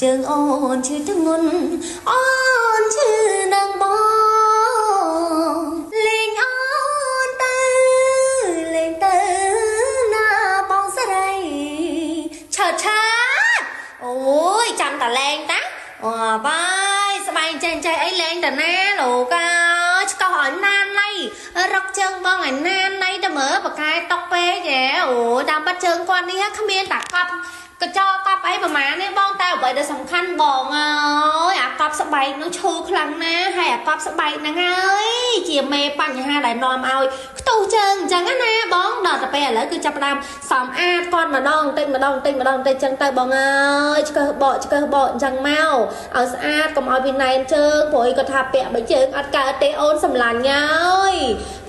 ជើងអូនឈឺធ្ងន់អូនឈឺនឹងបងលេងអូនទៅលេងទៅណាបងស្រីឆើតឆើតអូយចាំតាលែងតាអូបាយស្បែកចេះចេះអីលែងតាណាលោកអើយឆ្កោះឲ្យណានណៃរកជើងបងឲ្យណានណៃទៅមើលបកែតុកពេកហ៎អូតាមបាត់ជើងគាត់នេះគ្មានតាកប់កញ្ចក់កប់អីប្រហែលនេះបងតែអ្វីដែលសំខាន់បងអើយអាកប់ស្បែកនឹងឈឺខ្លាំងណាស់ហើយអាកប់ស្បែកហ្នឹងហើយជាមេបញ្ហាដែលនាំឲ្យខ្ទុះជើងអញ្ចឹងណាបងដល់ទៅពេលឥឡូវគឺចាប់ផ្ដើមសំអាតគាត់ម្ដងតិចម្ដងតិចម្ដងតិចអញ្ចឹងទៅបងអើយឆ្កឹះបកឆ្កឹះបកអញ្ចឹងមកឲ្យស្អាតកុំឲ្យវាណែនជើងព្រោះអីគាត់ថាពាក់បីជើងអត់កើតទេអូនសម្លាញ់ហើយ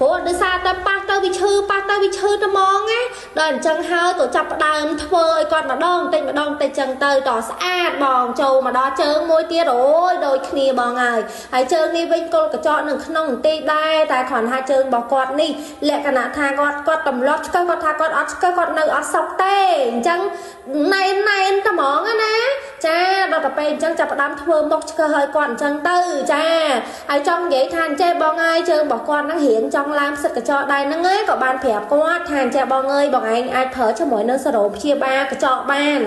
ព្រោះដោយសារតែប៉ះទៅវាឈឺប៉ះទៅវាឈឺទៅហ្មងណាដល់អញ្ចឹងហើយក៏ចាប់ផ្ដើមធ្វើឲ្យគាត់ម្ដងតិចម្ដងតិចចឹងទៅតស្អាតបងចូលមកដល់ជើងមួយទៀតអូយដូចគ្នាបងហើយហើយជើងនេះវិញគល់កញ្ចក់នៅក្នុងបន្តិចដែរតែគ្រាន់ថាជើងរបស់គាត់នេះលក្ខណៈថាគាត់ទម្លាប់ឆ្កឹះគាត់ថាគាត់អត់ឆ្កឹះគាត់នៅអត់សុខទេអញ្ចឹងណែនណែនតែហ្មងណាចាដល់ទៅពេលអញ្ចឹងចាប់ផ្ដើមធ្វើមុខឆ្កឹះឲ្យគាត់អញ្ចឹងទៅចាហើយចង់និយាយថាអញ្ចេះបងអើយជើងរបស់គាត់ហ្នឹងរៀងចង់ឡើងផ្សិតកញ្ចក់ដែរហ្នឹងឯងក៏បានប្រាប់គាត់ថាអញ្ចេះបងអើយបងឯងអាចប្រើជាមួយនឹងសេរ៉ូព្យាបាលកញ្ចក់បាន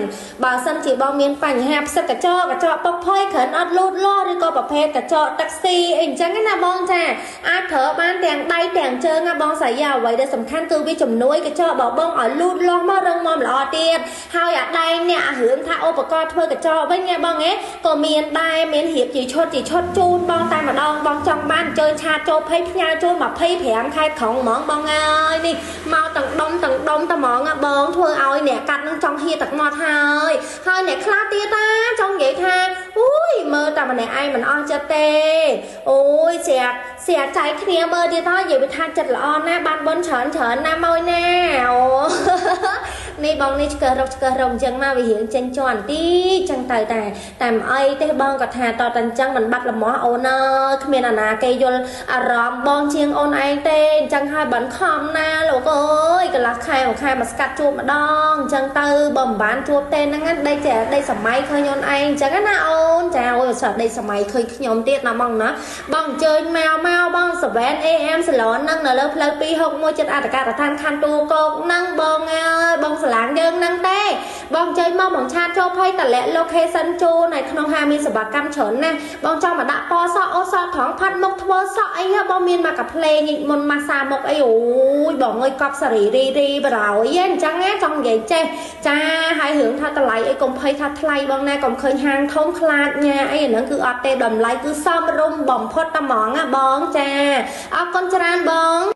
បើសិនជាបងមានបញ្ហាផ្សិតកញ្ចក់កញ្ចក់ពុកផុយគ្រាន់អត់លូតលាស់ឬក៏ប្រភេទកញ្ចក់តាក់ស៊ីអីអញ្ចឹងណាបងចាអាចប្រើបានទាំងដៃទាំងជើងណាបងសាយាអ្វីដែលសំខាន់គឺវាជំនួយកញ្ចក់របស់បងឲ្យលូតលាស់មករឹងមាំល្អទៀតហើយអាដែងអ្នកអារឿងថាឧបករណ៍ធ្វើកញ្ចក់វិញណាបងហ៎ក៏មានដែរមានរៀបជាឈុតជាឈុតជូនបងតែម្ដងបងចង់បានអញ្ជើញឆាតចូលភ័យផ្ញើចូល25ខែក្រុងហ្មងបងអើយនេះមកទាំងដុំទាំងដុំតែហ្មងបងធ្វើឲ្យអ្នកកាត់នឹងចង់ហៀទឹកមាត់ហើយហើយអ្នកខ្លះទៀតណាចង់និយាយថាអូយមើលតែម្នាក់ឯងមិនអស់ចិត្តទេអូយស្រាក់ស្រាក់ចៃគ្នាមើលទៀតហើយនិយាយវាថាចិត្តល្អណាស់បានបុណ្យច្រើនច្រើនណាស់មកណាអូនេះបងនេះឆ្កឹះរកឆ្កឹះរកអញ្ចឹងមកវារៀងចេញជាន់តិចចឹងទៅតែតែមិនអីទេបងគាត់ថាតតែអញ្ចឹងមិនបាត់លំអអូនអើយគ្មានអាណាគេយល់អារម្មណ៍បងជាងអូនឯងទេអញ្ចឹងហើយបានខំណាលោកអើយកន្លះខែមួយខែមកស្កាត់ជួបម្ដងអញ្ចឹងទៅបើមិនបានជួបទេហ្នឹងដេកចេះដេកសម័យឃើញអូនឯងអញ្ចឹងណាអូនចាអូយស្រាប់ដេកសម័យឃើញខ្ញុំទៀតណាបងណាបងអញ្ជើញមកមកបង 7 AM Salon ហ្នឹងនៅលើផ្លូវ261ចិត្តអត្តការដ្ឋានខណ្ឌទូកោកហ្នឹងបងអើយបងស្រឡាញ់យើងហ្នឹងទេបងអញ្ជើញមកបងឆាតចូលភ័យតលាក់ location ជូននៅក្នុងហាមានសេវាកម្មច្រើនណាស់បងចង់មកដាក់ពណ៌សក់អូសក់ត្រង់ផាត់មុខធ្វើសក់អីបងមានមកកាផ្លេញិចមុនម៉ាសាមុខអីអូយបងអើយកប់សេរីរីរីបរោយអញ្ចឹងណាចង់និយាយចេះចាហើយរឿងថាតម្លៃអីកុំភ័យថាថ្លៃបងណាកុំឃើញហាងធំខ្លាចញ៉ាអីអាហ្នឹងគឺអត់ទេតម្លៃគឺសមរម្យបំផុតតែហ្មងណាបងចាអរគុណច្រើនបង